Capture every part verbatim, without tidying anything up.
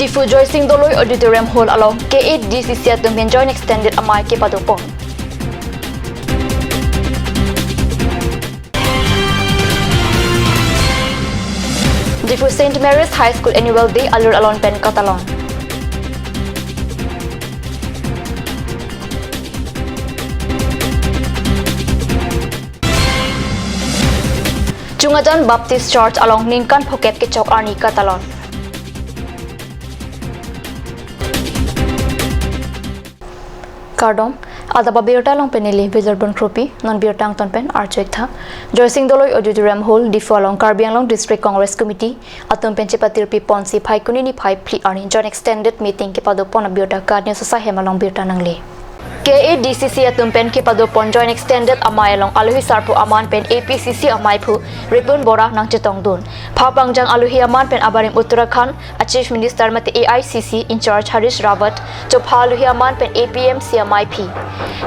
Diphu Joysing Doloi Auditorium Hall along K A D C C atum pen Joint Extended amei kepadopon. Diphu Saint Mary's High School Annual Day alur alon pen katalon. Chungajan Baptist Church along ningkan phokep kechok arni katalon. Kardom, adap abirta along pen neli Vijay Bon Kropi, non birta angton pen arju-ik tha. Joysing Doloi Auditorium Hall, Diphu along Karbi Anglong District Congress Committee atum pen chepatirpi ponsi Phaikuni niphai phli arni Joint Extended Meeting kepadopon abirta KAT News Asai hem along birta nangle. K A D C C atum pen kepadopon Joint Extended amei along alohi sarpo aman pen A P C C ameiphu Ripun Bora nangchetongdun. Phapangjang alohi aman pen abarim Uttarakhand a Chief Minister mate A I C C in charge Harish Rawat, chopha alohi aman pen A P M C ameiphi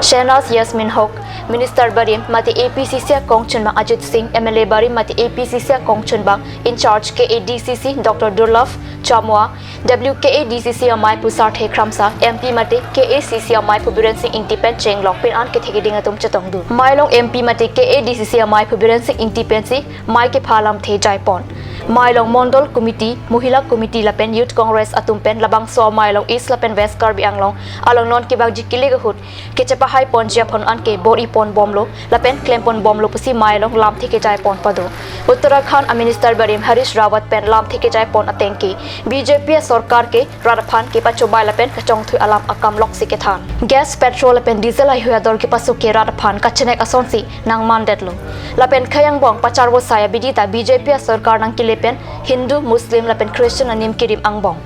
Shahnaz Yasmin Haq, Minister barim mate A P C C akongchunbang Ajit Singh, M L A barim mate A P C C akongchunbang in charge K A D C C Doctor Durlabh Chamua, W K A D C C ameiphu Sarthe Kramsa, M P mate K A C C ameiphu Biren Singh Ingti pen chenglok pin an kethe keding atum chetongdun. Mei along M P mate K A D C C ameiphu Biren Singh Ingti pensi mei kepha lamthe jaipon. Mei along Mondol Committee, Mohila Committee lapen Youth Congress atum pen labangso amei along East lapen West Karbi Anglong along non kevangji kilik ahut kechepahai ponji aphan anke bor-i ponbomlo lapen klempon bomlo pusi mei along lamthe kejaipon pado. Uttarakhand a Minister barim Harish Rawat pen lamthe kejaipon ateng ke B J P asorkar ke rat aphan kepachobei lapen kachongthui alam akam loksi kethan. Gas, petrol lapen diesel ahui ador kepasok ke rat aphan kachenek asonsi nangmandetlo. Lapen khei angbong pacharvosai abidi ta B J P asorkar nangkele pen Hindu, Muslim lapen Christian anim kirim angbong.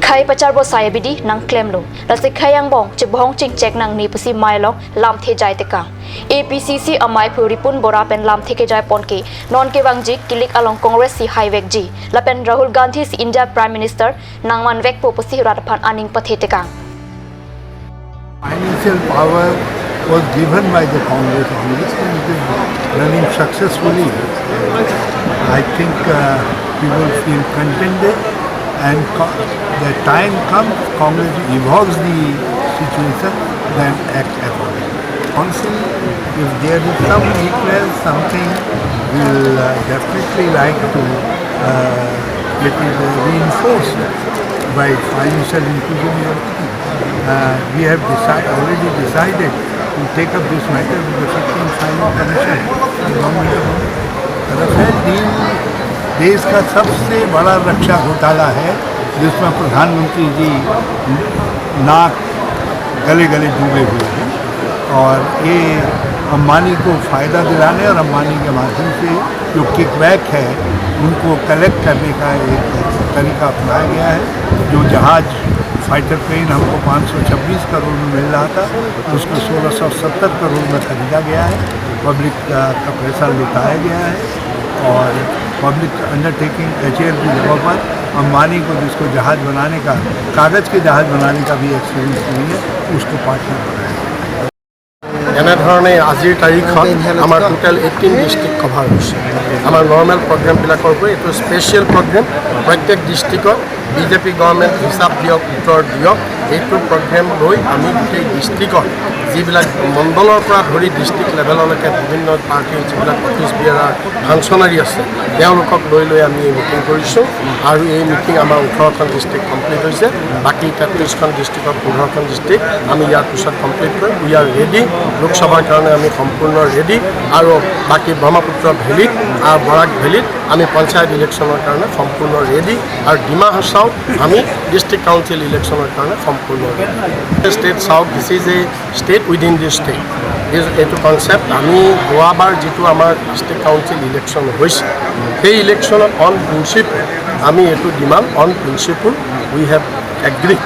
Khei pacharvosai abidi nangklemlo. Lasi khei angbong chebohong chingchek nangne pusi mei along lamthe jaitekang. A P C C ameiphu Ripun Bora pen lamthe kejaipon ke non kevangji kilik along Congress si haivekji lapen Rahul Gandhi si India Prime Minister nangmanvekpo pusi rat aphan aning pathetekang. Financial power was given by the Congress only, and it is running successfully. I think, uh, people feel contented, and co-, the time comes, Congress evolves the situation, then act accordingly. Council, if there is some weakness, something, will, uh, definitely like to, uh, get it, uh, reinforced by financial inclusion and everything. Uh, we have decide-, already decided to take up this matter with the Supreme Silent Commission, the Government of India. Rafale deal देश का सबसे बड़ा रक्षा घोटाला है, जिसमें प्रधानमंत्री जी नाक गले गले डूबे हुए हैं। और ये अंबानी को फायदा दिलाने और अंबानी के माध्यम से जो किकबैक है, उनको कलेक्ट करने का एक तरीका अपनाया गया है। जो जहाज, फाइटर प्लेन हमको पाँच सौ छब्बीस करोड़ में मिल रहा था, उसको सोलह सौ सत्तर करोड़ में खरीदा गया है। पब्लिक, अ, का पैसा लुटाया गया है और public undertaking H A L की जगह पर अंबानी को, जिसको जहाज बनाने का, कागज के जहाज बनाने का भी एक्सपीरियंस नहीं है, उसको पार्टनर बनाया गया है। এনেধৰণে আজিৰ তাৰিখত আমাৰ টোটেল এইটিন ডিষ্ট্ৰিক্ট কভাৰ হৈছে। আমাৰ নৰ্মেল প্ৰগ্ৰেমবিলাকৰ উপৰি এইটো স্পেচিয়েল প্ৰগ্ৰেম। প্ৰত্যেক ডিষ্ট্ৰিক্টত বি জে পি গভৰ্ণমেণ্ট হিচাপ দিয়ক, উত্তৰ দিয়ক। এইটো প্ৰগ্ৰেম লৈ আমি গোটেই ডিষ্ট্ৰিক্টত যিবিলাক মণ্ডলৰ পৰা ধৰি ডিষ্ট্ৰিক্ট লেভেললৈকে বিভিন্ন পাৰ্টিৰ যিবিলাক অফিচ বিয়াৰাৰ ফাংচনাৰী আছে, তেওঁলোকক লৈ লৈ আমি এই মিটিং কৰিছোঁ। আৰু এই মিটিং আমাৰ ওঠৰখন ডিষ্ট্ৰিক্ট কমপ্লিট হৈছে। বাকী তেত্ৰিশখন ডিষ্ট্ৰিক্টত পোন্ধৰখন ডিষ্ট্ৰিক্ট আমি ইয়াৰ পিছত কমপ্লিট কৰিম। We are ready। লোকসভাৰ কাৰণে আমি সম্পূৰ্ণ ৰেডি। আৰু বাকী ব্ৰহ্মপুত্ৰ ভেলীত আৰু বৰাক ভেলীত আমি পঞ্চায়ত ইলেকশ্যনৰ কাৰণে সম্পূৰ্ণ ৰেডি। আৰু ডিমা হাছাওত আমি ডিষ্ট্ৰিক্ট কাউন্সিল ইলেকশ্যনৰ কাৰণে সম্পূৰ্ণ ৰেডি। ষ্টেট চাওক, this is a state within the state। এই, এইটো কনচেপ্ট আমি যোৱাবাৰ যিটো আমাৰ ডিষ্ট্ৰিক্ট কাউন্সিল ইলেকশ্যন হৈছে, সেই ইলেকশ্যনত অন প্ৰিন্সিপল আমি এইটো demand, on principle we have agree,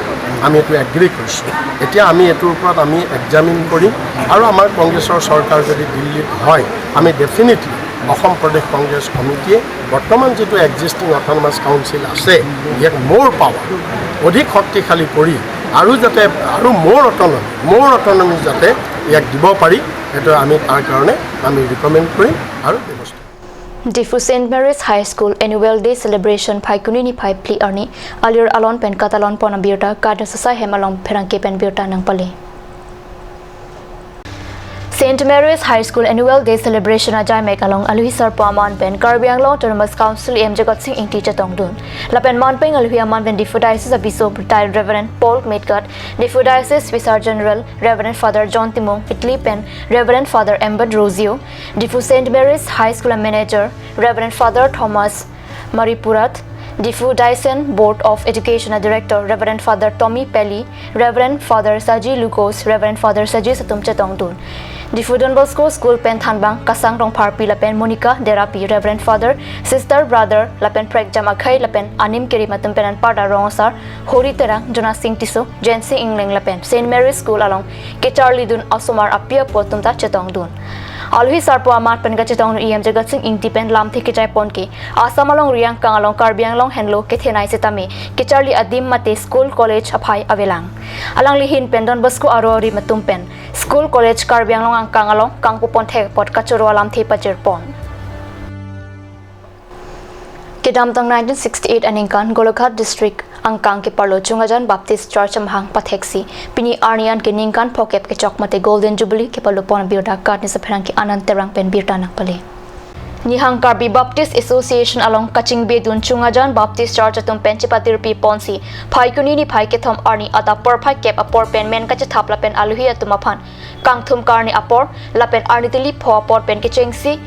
আমি এইটো এগ্ৰী কৰিছোঁ। এতিয়া আমি এইটোৰ ওপৰত আমি এক্সামিন কৰিম আৰু আমাৰ কংগ্ৰেছৰ চৰকাৰ যদি দিল্লীত হয়, আমি ডেফিনেটলি অসম প্ৰদেশ কংগ্ৰেছ কমিটিয়ে বৰ্তমান যিটো এক্সিষ্টিং অট'নমাছ কাউন্সিল আছে, ইয়াক মোৰ পাৱাৰ অধিক শক্তিশালী কৰি আৰু যাতে আৰু মোৰ অট'নমি, মোৰ অট'নমি যাতে ইয়াক দিব পাৰি, সেইটো আমি তাৰ কাৰণে আমি ৰিকমেণ্ড কৰিম আৰু ব্যৱস্থা Diphu Saint Mary's High School Annual Day Celebration Phaikuni niphai phli arni alir alon pen katalon pon abirta Kadun Sosai hem along pherangke pen birta nangpale. Saint Mary's High School Annual Day Celebration ajaimek along aluhi sarpo aman pen Karbi Anglong Autonomous Council E M Jagat Sing Ingti chetongdun. Lapen manpeng aluhi aman pen Diphu Diocese abiso retired Reverend Paul Metkat, Diphu Diocese Vicar General Reverend Father John Timung, Italy pen Reverend Father Ambert Rosio, Diphu Saint Mary's High School Manager Reverend Father Thomas Maripurat, Diphu Diocesan Board of Education a Director Reverend Father Tommy Pelly, Reverend Father Saji Lukos, Reverend Father Saji Satum chetongdun. Diphu Don Bosco School pen thanbang Kasang Rongpharpi lapen Monica Derapi, Reverend Father, Sister, Brother lapen prekjam akhei lapen anim kerim atum pen anparta rong asar Hori Terang, Jonas Sing Tisso, Jensing Engleng lapen Saint Mary's School along kecharlidun asomar api apo atum ta chetongdun. Aluhi sarpo aman pen kachetongdun E M Jagat Sing Ingti pen lamthe kechai pon ke Assam alongri angkang along Karbi Anglong henlo kethenei setame kecharli adim mate school college aphai avelang. Alangli ahin pen Don Bosco aro arim atum pen school college Karbi Anglong angkang along kangpu pon thek apot kachoro alamthe pajir pon. Kedamtang nineteen sixty-eight aningkan Golaghat District angkang keparlo Chungajan Baptist Church amahang patheksi pini arni an ke ningkan phokep kechok mate Golden Jubilee kepalo pon abirta Kadun Sosai pherangke Anand Terang pen birta nangpale. Nihang Karbi Baptist Association along kachingbedun Chungajan Baptist Church atum pen chepatirpi ponsi Phaikuni niphai kethom arni adap porphai kep apor pen men kachethap lapen aluhi atum aphan kangthum karni apor lapen arni tili pho apor pen kechengsi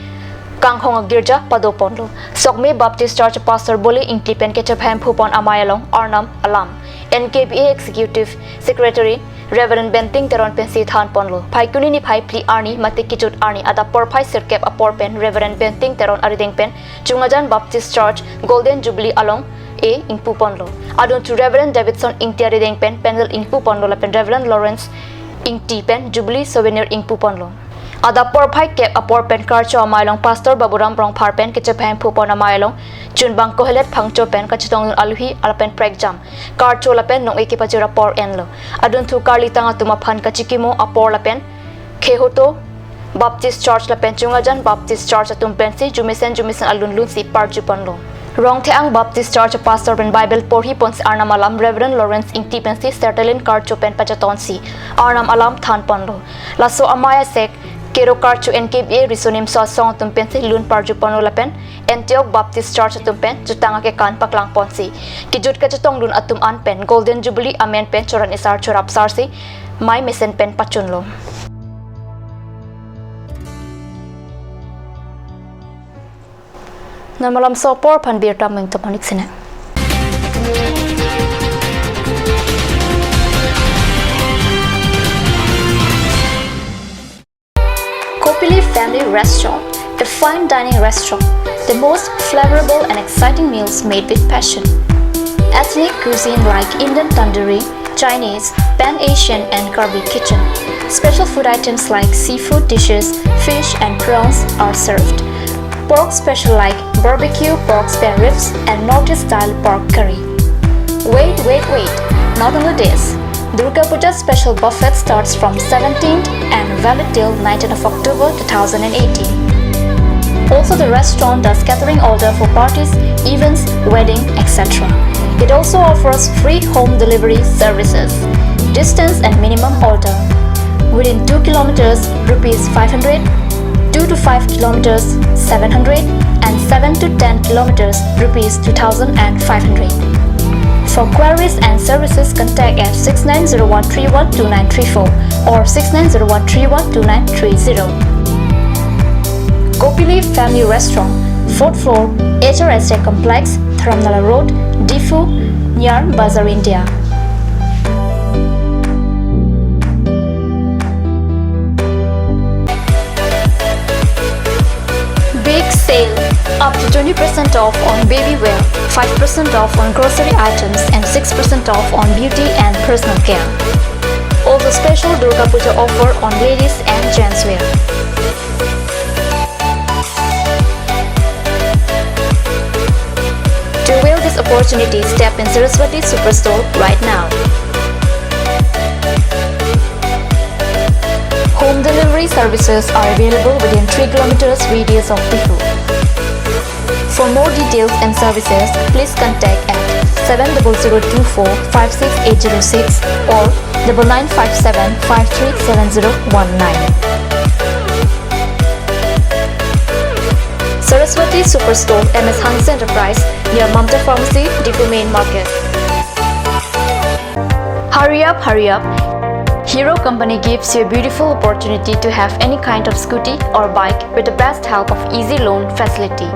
kanghong agirja pado ponlo. Sokme Baptist Church Pastor Bole Ingti pen kechephem phu pon amei along Arnam alam N K B A Executive Secretary Reverend Benting Teron pensi than ponlo. Phaikuni niphai phli arni mate kejut arni adap porphai sirkep apor pen Reverend Benting Teron arideng pen Chungajan Baptist Church Golden Jubilee along e ingpu ponlo. Adunthu Reverend Davidson Ingti arideng pen panel ingpu ponlo lapen Reverend Lawrence Ingti pen Jubilee souvenir ingpu ponlo. Adap porphai kep apor pen karcho amei along Pastor Baburam Rongphar pen kechephem phu pon amei along chunbang Kohelet Phangcho pen kachetongdun aluhi lapen prekjam karcho lapen nong-e kepajir apor enlo. Adunthu karlitang atum aphan kachikimo apor lapen Khehoto Baptist Church lapen Chungajan Baptist Church atum pensi jumesen jumesen alun lunsi parju ponlo. Rongtheang Baptist Church Pastor pen Bible porhi ponsi Arnam alam Reverend Lawrence Ingti pensi sertalin karcho pen pachatonsi Arnam alam than ponlo. Laso amei asek kero karcho N K B A riso nimso asong atum pensi lun parju ponlo lapen Antioch Baptist Church atum pen jutang akekan paklang ponsi kejut kachetongdun atum an pen Golden Jubilee amen pen choran isar chorap sarsi mei mesen pen pachunlo. Non malomso apor aphan birta mengtop manik sine. Kopili Family Restaurant, a fine dining restaurant, the most flavorable and exciting meals made with passion. Ethnic cuisine like Indian tandoori, Chinese, Pan-Asian and Karbi kitchen. Special food items like seafood dishes, fish and prawns are served. Pork special like barbecue pork spare ribs and Northeast style pork curry. Wait, wait, wait! Not only this, Durga Puja special buffet starts from seventeenth and valid till nineteenth of October two thousand eighteen. Also, the restaurant does catering order for parties, events, wedding, et cetera. It also offers free home delivery services. Distance and minimum order: within two kilometers, rupees five hundred, two to five kilometers, seven hundred, and seven to ten kilometers, rupees two thousand five hundred. For queries and services, contact at six nine zero one three one two nine three four or six nine zero one three one two nine three zero. Kopili Family Restaurant, fourth floor, H R S A Complex, Dharamnala Road, Diphu, near Bazaar India. Big sale! Up to twenty percent off on baby wear, five percent off on grocery items, and six percent off on beauty and personal care. Also, special Durga Puja offer on ladies and gents wear. To avail this opportunity, step in Saraswati Superstore right now. Home delivery services are available within three kilometers radius of Diphu. For more details and services, please contact at seven double zero two four five six eight zero six or double nine five seven five three seven zero one nine. Saraswati Superstore, M S Hanse Enterprise, near Mamta Pharmacy, Diphu Main Market. Hurry up, hurry up. Hero Company gives you a beautiful opportunity to have any kind of scooty or bike with the best help of easy loan facility.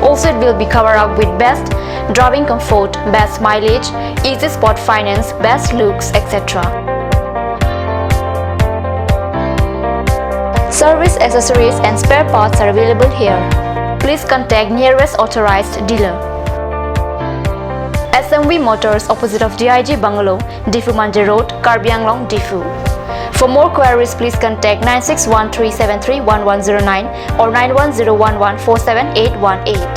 Also, it will be covered up with best driving comfort, best mileage, easy spot finance, best looks, et cetera. Service accessories and spare parts are available here. Please contact nearest authorized dealer. S M V Motors, opposite of D I G Bungalow, Diphu Manje Road, Karbi Anglong, Diphu. For more queries, please contact nine six one three seven three one one zero nine or nine one zero one one four seven eight one eight.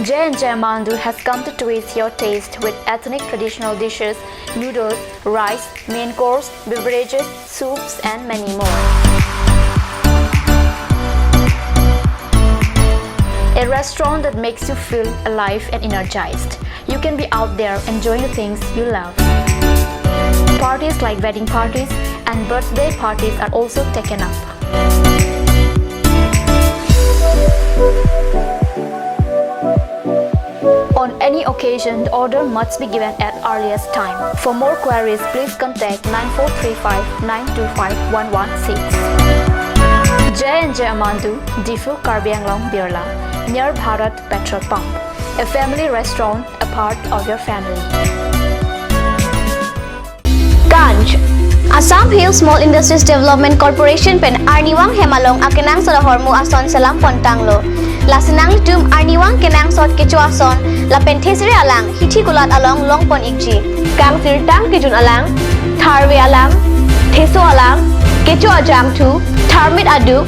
J and J Mandu has come to twist your taste with ethnic traditional dishes, noodles, rice, main course, beverages, soups, and many more. A restaurant that makes you feel alive and energized. You can be out there enjoying the things you love. Parties like wedding parties and birthday parties are also taken up. On any occasion, the order must be given at earliest time. For more queries, please contact nine four three five nine two five one one six. J and J Amandu, Diphu, Karbi Anglong, Birla, near Bharat Petrol Pump. A family restaurant, a part of your family. Ganj. Assam Hill Small Industries Development Corporation pen arnivang hem along akenangsot ahormu ason selam pontanglo. Lasi nanglitum arnivang kenangsot kecho ason lapen thesere alang hithi kulat along longpon ikji. Kangsirtang kejun alang, tharve alang, theso alang, kecho ajangthu, tharmit aduk,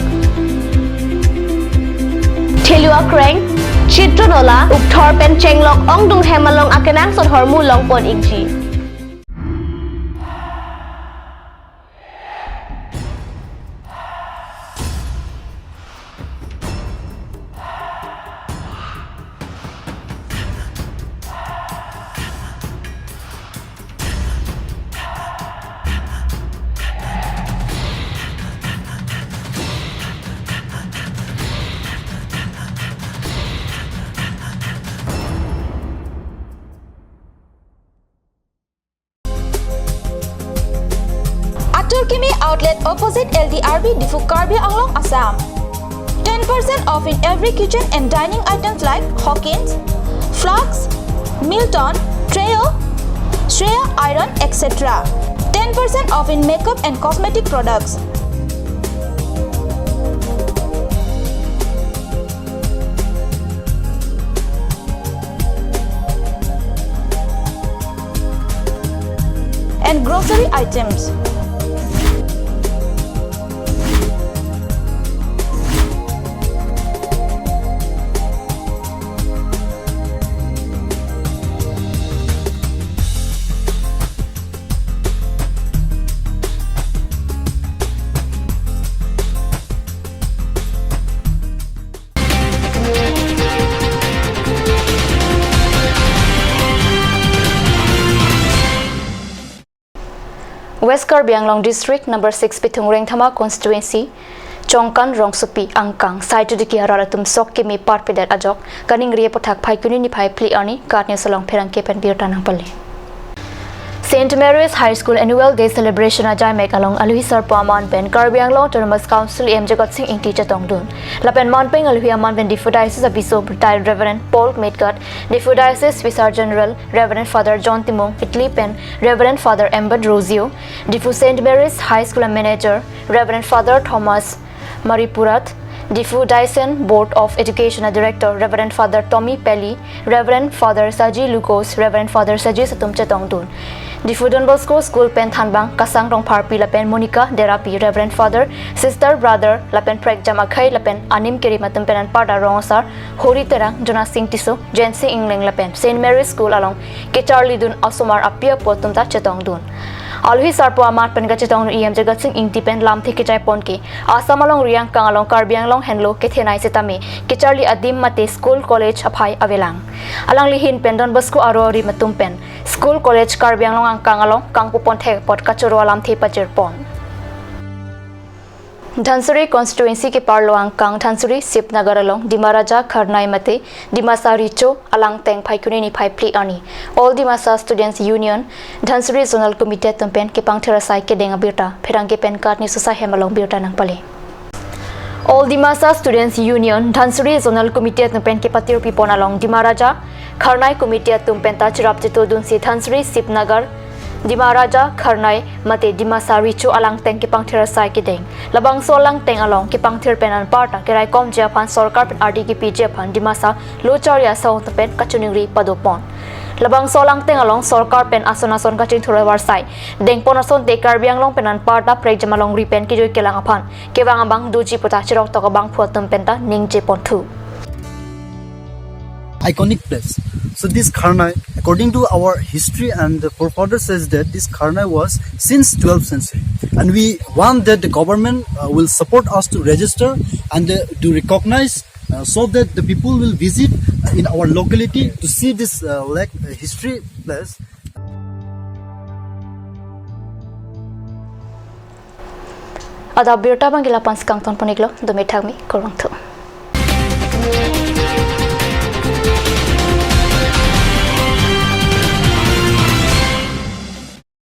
thelu akreng, chitron ola, ukthor pen chenglok ongdung hem along akenangsot ahormu longpon ikji. Atur Kimi Outlet, opposite L D R B, Diphu, Karbi Anglong, Assam. Ten percent off in every kitchen and dining items like Hawkins, flasks, Milton, Trio, Shreya iron, et cetera. Ten percent off in makeup and cosmetic products. And grocery items. West Karbi Anglong District number six Pithung Rengthama Constituency, Chongkan Rongsopi angkang Saitodiki arat atum sok kimi parpedet ajok kaningri aputhak Phaikuni niphai phli arni KAT News along pherangke pen birta nangpale. Saint Mary's High School Annual Day Celebration ajaimek along alohi sarpo aman pen Karbi Anglong Autonomous Council E M Jagat Sing Engti chetongdun. Lapen manpeng alohi aman pen Diphu Diocese a-Bishop Retired Reverend Paul Metkat, Diphu Diocese Vicar General Reverend Father John Timung, Italy pen Reverend Father Ambert Rosio, Diphu Saint Mary's High School a-Manager Reverend Father Thomas Maripurat, Diphu Diocese Board of Education a-Director Reverend Father Tommy Pelly, Reverend Father Saji Lukos, Reverend Father Saji atum chetongdun. Diphu Don Bosco School pen thanbang Kasang Rongpharpi lapen Monica Derapi, Reverend Father, Sister, Brother lapen prekjam akhei lapen anim kerim atum pen anparta rong asar Hori Terang, Jonas Sing Tisso, Jensing Engleng lapen Saint Mary's School along kecharlidun asomar api apo atum ta chetongdun. Alohi sarpo amat pen kachetong EM Jagat Sing Engti pen lamthe kechai pon ke Assam alongri angkang along Karbi Anglong henlo kethenei setame kecharli adim mate school college aphai avelang. Alangli ahin pen Don Bosco aro arim atum pen school college Karbi Anglong angkang along kangpu pon thek apot kachoro alamthe pajir pon. Dhansiri constituency keparlo angkang Dhansiri Sibnagar along Dima Raja Kharnai mate Dimasa Recho alangteng Phaikuni niphai phli arni All Dimasa Students Union Dhansiri Zonal Committee atum pen kepangthir asai kedeng abirta pherangke pen Katni Sosa hem along birta nangpale. All Dimasa Students Union Dhansiri Zonal Committee atum pen kepatirpi pon along Dima Raja Kharnai Committee atum penta cherap cheto dunsi Dhansiri Sibnagar Dima Raja Kharnai mate Dimasa Recho alangteng kepangthir asai kedeng. Labangso alangteng along kepangthir pen anparta keraikomji aphan sorkar pen ardi kepiji aphan Dimasa Lohchari Asong atum pen kachiningri pado pon. Labangso alangteng along sorkar pen ason ason kachingthur avarsai dengpon asonte Karbi Anglong pen anparta prekjam alongri pen kejui kelang aphan kevang abang doji puta cheroktok abangphu atum penta ningje ponthu. Iconic place. So this Kharnai, according to our history and the forefather says that this Kharnai was since twelfth century. And we want that the government uh, will support us to register and uh, to recognize uh, so that the people will visit uh, in our locality to see this uh, like uh, history place. Adap birta abang ke lapu-an si kangton pon iklo, dome thakme, kurvangthu.